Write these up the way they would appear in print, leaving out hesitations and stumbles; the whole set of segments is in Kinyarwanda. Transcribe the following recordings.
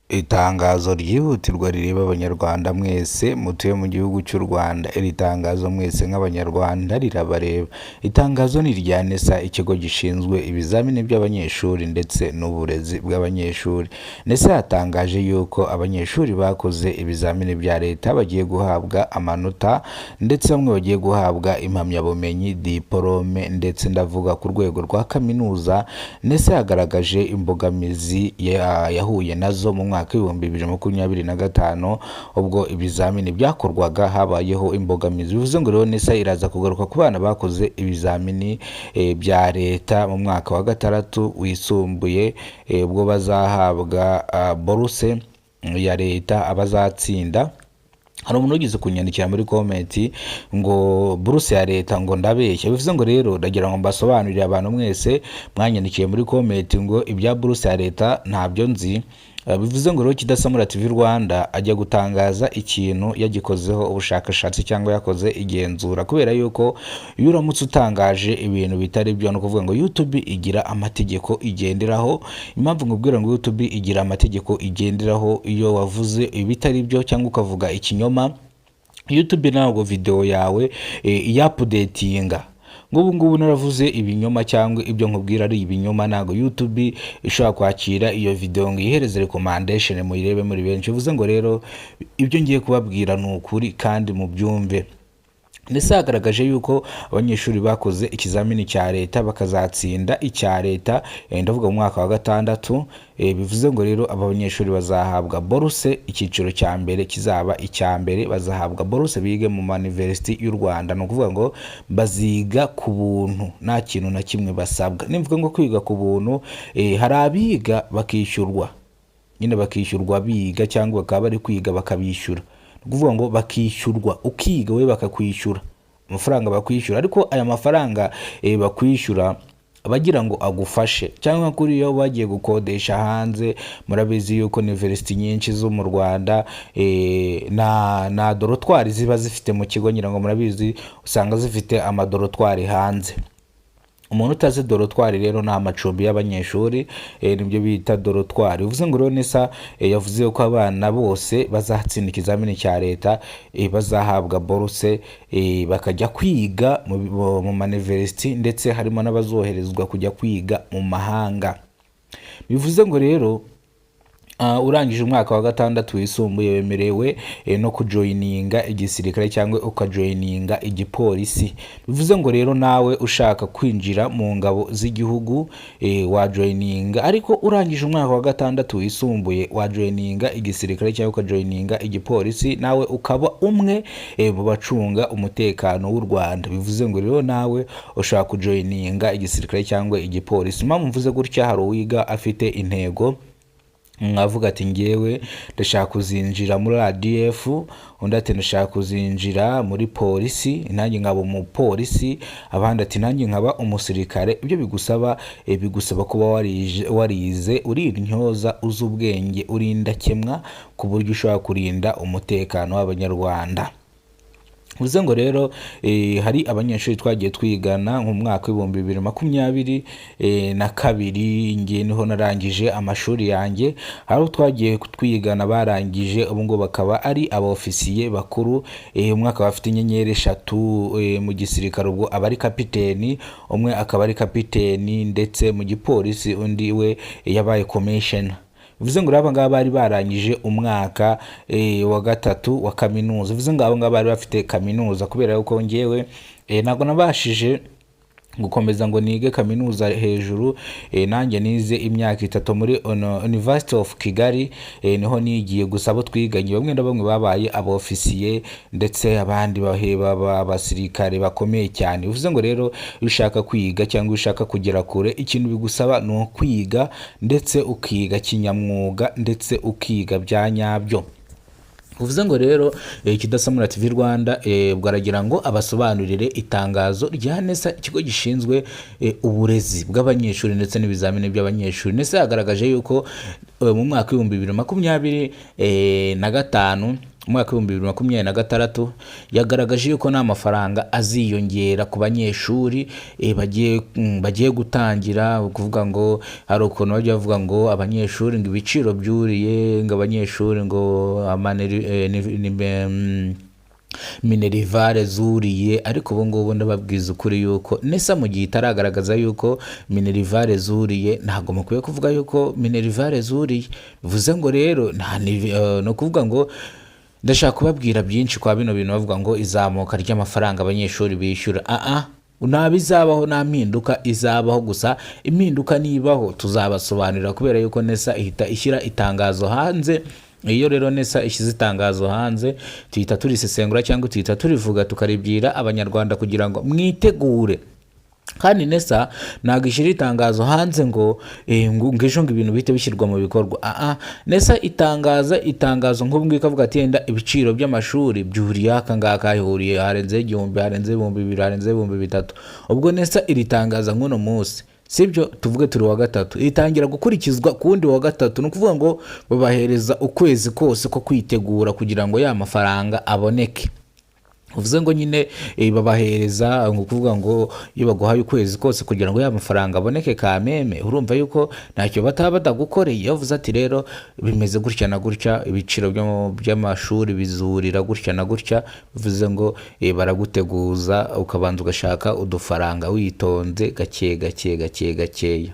Itangazo ryihutirwa rireba Abanyarwanda mwese mutuye mu gihugu cy'u Rwanda. Iri tangazo mwese nk'Abanyarwanda rirabareba. Itangazo ni irya NESA, ikigo gishinzwe ibizamini by'abanyeshuri ndetse n'uburezi bw'abanyeshuri. NESA yatangaje yuko abanyeshuri bakoze ibizamini bya leta bagiye guhabwa amanota, ndetse bamwe bagiye guhabwa impamyabumenyi, diporome, ndetse ndavuga ku rwego rwa kaminuza. NESA yagaragaje imbogamizi yahuye nazo mu mwaka w'2025, ubwo ibizamini byakorwaga habayeho imbogamizi. Bivuze ngo rero NESA iraza kugaruka ku bana bakoze ibizamini bya leta mu mwaka wa gatandatu wisumbuye, ubwo bazahabwa boruse ya leta abazatsinda. Hari umuntu wigeze kunyandikira muri comment ngo buruse ya leta, ngo ndabeshya. Bivuze ngo rero ndagira ngo mbasobanurire, abantu mwese mwanyandikiye muri comment ngo ibya buruse ya leta ntabyo nzi. Bivuze ngo rero Kidasamura TV Rwanda ajya gutangaza ikintu yagikozeho ubushakashatsi cyangwa yakoze igenzura, kubera yuko iyo uramutse utangaje ibintu bitari byo, ni ukuvuga ngo YouTube igira amategeko igenderaho. Impamvu nkubwira ngo YouTube igira amategeko igenderaho, iyo wavuze ibitari byo cyangwa ukavuga ikinyoma, YouTube ntabwo video yawe iyaupdatinga. Nk'ubu ngubu naravuze ibinyoma cyangwa ibyo nkubwira ari ibinyoma, ntabwo YouTube ishobora kwakira iyo video ngo iyihereze recommendation muyirebe muri benshi. Bivuze ngo rero ibyo ngiye kubabwira ni ukuri kandi mubyumve. Ndetse yagaragaje yuko abanyeshuri bakoze ikizamini cya leta bakazatsinda icya leta, ndavuga mu mwaka wa gatandatu, bivuze ngo rero aba banyeshuri bazahabwa boruse. Icyiciro cya mbere kizaba icya mbere bazahabwa boruse bige mu ma university y'u Rwanda. Ni ukuvuga ngo baziga ku buntu, nta kintu na kimwe basabwa. Nimvuga ngo kwiga ku buntu, hari abiga bakishyurwa nyine, bakishyurwa biga, cyangwa bakaba bari kwiga bakabishyura. Ni ukuvuga ngo bakishyurwa, ukiga wowe bakakwishyura amafaranga bakwishyura, ariko aya mafaranga bakwishyura bagira ngo agufashe, cyangwa kuri iyo bagiye gukodesha hanze. Murabizi yuko university nyinshi zo mu Rwanda na dortoir ziba zifite mu kigo. Ngira ngo murabizi, usanga zifite amadortoir hanze. Umuntu utazi dortoir rero, ni amacumbi y'abanyeshuri, nibyo bita dortoir. Bivuze ngo rero NESA yavuze ko abana bose bazatsinda ikizamini cya leta bazahabwa boruse bakajya kwiga mu ma university, ndetse harimo n'abazoherezwa kujya kwiga mu mahanga. Bivuze ngo rero urangije umwaka wa gatandatu wisumbuye wemerewe no kujoininga igisirikare cyangwa ukajoininga igipolisi. Bivuze ngo rero nawe ushaka kwinjira mu ngabo z'igihugu wajoininga, ariko urangije umwaka wa gatandatu wisumbuye wajoininga igisirikare cyangwa ukajoininga igipolisi, nawe ukaba umwe mu bacunga umutekano w'u Rwanda. Bivuze ngo rero nawe ushaka kujoininga igisirikare cyangwa igipolisi. Impamvu mvuze gutya, hari uwiga afite intego, mwavuga ati: "Ngewe ndashaka kuzinjira muri RDF", undi ati: "Ndashaka kuzinjira muri polisi, nanjye nkaba umupolisi", abandi ati: "Nanjye nkaba umusirikare". Ibyo bigusaba kuba warize, uri intyoza, uzi ubwenge, uri indakemwa, ku buryo ushobora kurinda umutekano w'Abanyarwanda. Bivuze ngo rero hari abanyeshuri twagiye twigana mu mwaka w'2022, ngiye niho narangije amashuri yanjye. Hari abo twagiye twigana barangije, ubu ngubu bakaba ari abofisiye bakuru. Umwe akaba afite inyenyeri eshatu mu gisirikare, ubwo aba ari kapiteni, umwe akaba ari kapiteni, ndetse mu gipolisi undi we yabaye commissioner. Bivuze ngo rero aba ngaba bari barangije umwaka wa gatatu wa kaminuza. Bivuze ngo aba ngaba bari bafite kaminuza, kubera yuko ngewe ntabwo nabashije gukomeza ngo nige kaminuza hejuru. Nanjye nize imyaka 3 muri University of Kigali, niho nigiye gusa. Abo twiganye bamwe na bamwe babaye abofisiye, ndetse abandi baba abasirikare bakomeye cyane. Bivuze ngo rero iyo ushaka kwiga cyangwa iyo ushaka kugera kure, ikintu bigusaba ni ukwiga, ndetse ukiga kinyamwuga, ndetse ukiga bya nyabyo. Bivuze ngo rero Kidasamura TV Rwanda ubwo aragira ngo abasobanurire itangazo rya NESA, ikigo gishinzwe uburezi bw'abanyeshuri ndetse n'ibizamini by'abanyeshuri. NESA yagaragaje yuko mu mwaka w'2025 Umwaka w'2026 yagaragaje yuko nta mafaranga aziyongera ku banyeshuri bagiye gutangira. Kuvuga ngo hari ukuntu bajya bavuga ngo abanyeshuri, ngo ibiciro byuriye, ngo abanyeshuri ngo minerval zuriye. Ariko ubu ngubu ndababwiza ukuri yuko NESA, mu gihe itaragaragaza yuko minerval zuriye, ntabwo mukwiye kuvuga yuko minerval zuriye. Bivuze ngo rero nta ni ukuvuga ngo ndashaka kubabwira byinshi kwa bino bintu bavuga ngo izamuka ry'amafaranga abanyeshuri bishyura. Aa, nta bizabaho, nta mpinduka izabaho. Gusa impinduka nibaho tuzabasobanurira, kubera yuko NESA ihita ishyira itangazo hanze. Iyo rero NESA ishyize itangazo hanze, tuhita turisesengura cyangwa tuhita turivuga, tukaribwira Abanyarwanda kugira ngo mwitegure. Kandi NESA ntabwo ishyira itangazo hanze ngo ejo ngo ibintu bihite bishyirwa mu bikorwa. Aa, NESA itangaza itangazo nk'ubu ngubu ikavuga ati yenda ibiciro by'amashuri byuriye aka ngaka, hahuriye harenzeho 1000, harenzeho 2000, harenzeho 3000. Ubwo NESA iritangaza nk'uno munsi, sibyo? Tuvuge turi wa gatatu, itangira gukurikizwa ku wundi wa gatatu. Ni ukuvuga ngo babahereza ukwezi kose ko kwitegura kugira ngo ya mafaranga aboneke. Bivuze ngo nyine babahereza, ni ukuvuga ngo iyo baguhaye ukwezi kose kugira ngo ya mafaranga aboneke, kameme urumva yuko ntacyo bataba batagukoreye. Yavuze ati rero bimeze gutya na gutya, ibiciro by'amashuri bizurira gutya na gutya, bivuze ngo baraguteguza, ukabanza ugashaka udufaranga witonze, gake gake gake gakeya.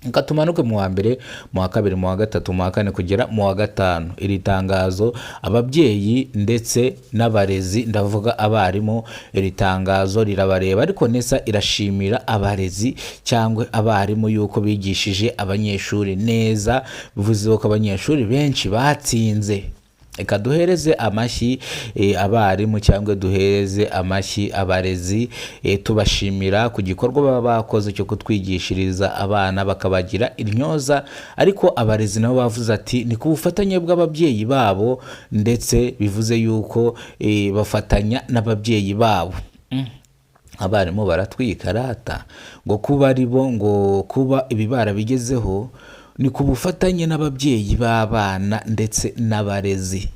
Reka tumanuke mu wa mbere, mu wa kabiri, mu wa gatatu, mu wa kane, kugera mu wa gatanu. Iri tangazo ababyeyi ndetse n'abarezi, ndavuga abarimu, iri tangazo rirabareba. Ariko NESA irashimira abarezi cyangwa abarimu yuko bigishije abanyeshuri neza, bivuze ko abanyeshuri benshi batsinze. Reka duhereze amashyi abarimu cyangwa duhereze amashyi abarezi, tubashimira ku gikorwa baba bakoze cyo kutwigishiriza abana bakabagira intyoza. Ariko abarezi nabo bavuze ati ni ku bufatanye bw'ababyeyi babo, ndetse bivuze yuko bafatanya n'ababyeyi babo. Abarimu baratwika rata, ngo kuba ari bo, ngo kuba ibi barabigezeho ni ku bufatanye n'ababyeyi b'abana ndetse n'abarezi.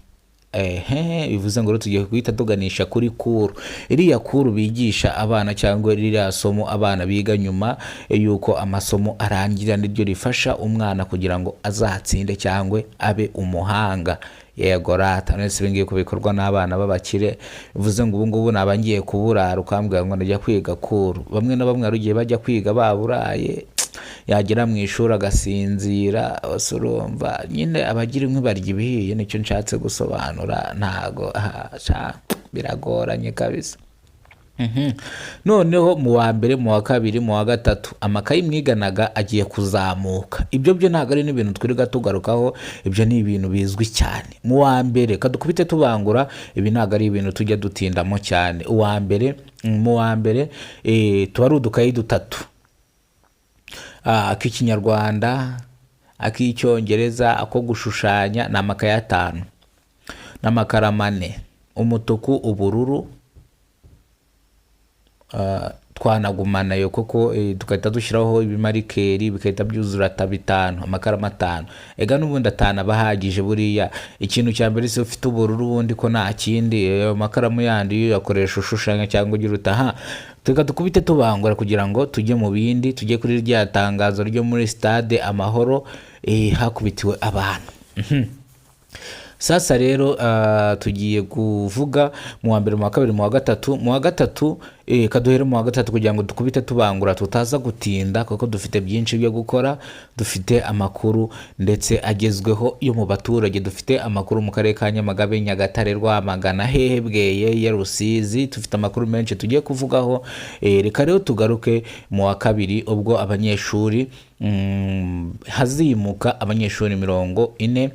Ehe, bivuze ngo rero tugiye guhita tuganisha kuri cours, iriya cours bigisha abana cyangwa ririya somo abana biga nyuma y'uko amasomo arangira, niryo rifasha umwana kugira ngo azatsinde cyangwa abe umuhanga. Yego rata, none se ibi ngibi ko bikorwa n'abana b'abakire, bivuze ngo ubu ngubu naba ngiye kuburara ukambwira ngo ndajya kwiga cours? Bamwe na bamwe hari igihe bajya kwiga baburaye, yagera mu ishuri agasinzira. Ese urumva nyine abagira inkwi barya ibihiye? Nicyo nshatse gusobanura. Ntago biragoranye kabisa. Noneho mu wa mbere, mu wa kabiri, mu wa gatatu, amakayi mwiganaga agiye kuzamuka. Ibyo byo ntabwo ari n'ibintu twirirwa tugarukaho, ibyo ni ibintu bizwi cyane. Mu wa mbere, kadukubite tubangura, ibi ntabwo ari ibintu tujya dutindamo cyane. Uwa mbere, mu wa mbere tuba ari udukayi dutatu: ak'Ikinyarwanda, ak'Icyongereza, ako gushushanya. Ni amakayi atanu n'amakaramu ane: umutuku, ubururu. Twanagumanayo kuko tugahita dushyiraho ibimarker bigahita byuzura 5, amakaramu atanu. Ega n'ubundi atanu aba ahagije. Buriya ikintu cya mbere se ufite ubururu, ubundi ko nta kindi, ayo makaramu yandi iyo uyakoresha ushushanya cyangwa ugira utaha. Reka dukubite tubangura kugira ngo tujye mu bindi, tujye kuri rya tangazo ryo muri Stade Amahoro, hakubitiwe abantu. Sasa rero tugiye kuvuga mu wa mbere, mu wa kabiri, mu wa gatatu. Mu wa gatatu, kaduhere mu wa gatatu kugira ngo dukubite tubangura, tutaza gutinda, kuko dufite byinshi byo gukora. Dufite amakuru ndetse agezweho yo mu baturage, dufite amakuru mu karere ka Nyamagabe, Nyagatare, Rwamagana, hehe, Bweye ya Rusizi, dufite amakuru menshi tugiye kuvugaho. Reka rero tugaruke mu wa kabiri, ubwo abanyeshuri hazimuka abanyeshuri 40.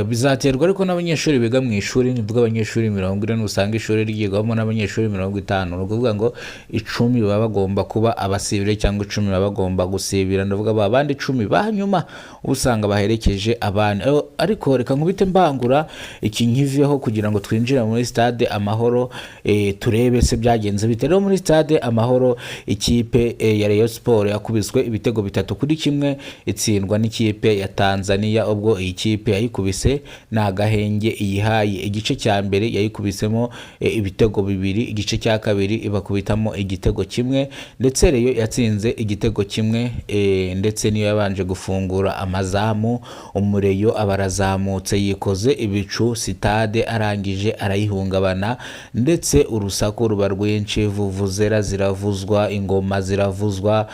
Bizaterwa ariko n'abanyeshuri biga mu ishuri. Nivuga abanyeshuri 40, nusanga ishuri ryigwamo n'abanyeshuri 50, ni ukuvuga ngo 10 baba bagomba kuba abasibire cyangwa 10 baba bagomba gusibira. Ndavuga ba bandi 10 ba nyuma usanga baherekeje abandi. Ariko reka nkubite mbangura iki nkiveho kugira ngo twinjire muri Stade Amahoro, turebe se byagenze bite. Rero muri Stade Amahoro, ikipe ya Rayon Sport yakubiswe ibitego 3-1, itsindwa n'ikipe ya Tanzania. Ubwo iyi kipe Ikipe yayikubise ni agahenge iyihaye. Igice cya mbere yayikubisemo ibitego bibiri, igice cya kabiri ibakubitamo igitego kimwe, ndetse Rayon yatsinze igitego kimwe, ndetse niyo yabanje gufungura amazamu. Umureyo aba arazamutse, yikoze ibicu, sitade arangije arayihungabana, ndetse urusaku ruba rwinshi, vuvuzera ziravuzwa, ingoma ziravuzwa.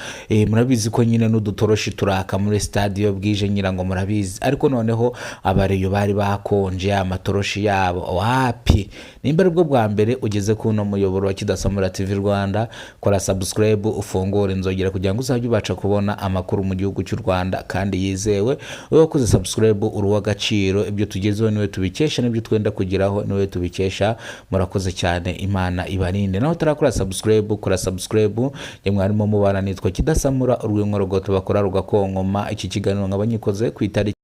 Murabizi ko nyine n'udutoroshi turaka muri stade iyo bwije, ngira ngo murabizi. Ariko noneho abareyo bari bakonje, amatoroshi yabo wapi. Nimba aribwo bwa mbere ugeze ku uno muyoboro wa Kidasamura TV Rwanda, kora subscribe, ufungure inzogera kugira ngo uzajye ubasha kubona amakuru mu gihugu cy'u Rwanda kandi yizewe. Wowe wakoze subscribe, uri uw'agaciro. Ibyo tugezeho niwe tubikesha, n'ibyo twenda kugeraho niwe tubikesha. Murakoze cyane, Imana ibarinde. Naho utarakora subscribe, kora subscribe. Njye mwarimo mubana nitwa Kidasamura, urw'inkorogoto bakora rugakonkoma. Iki kiganiro nkaba nyikoze ku itariki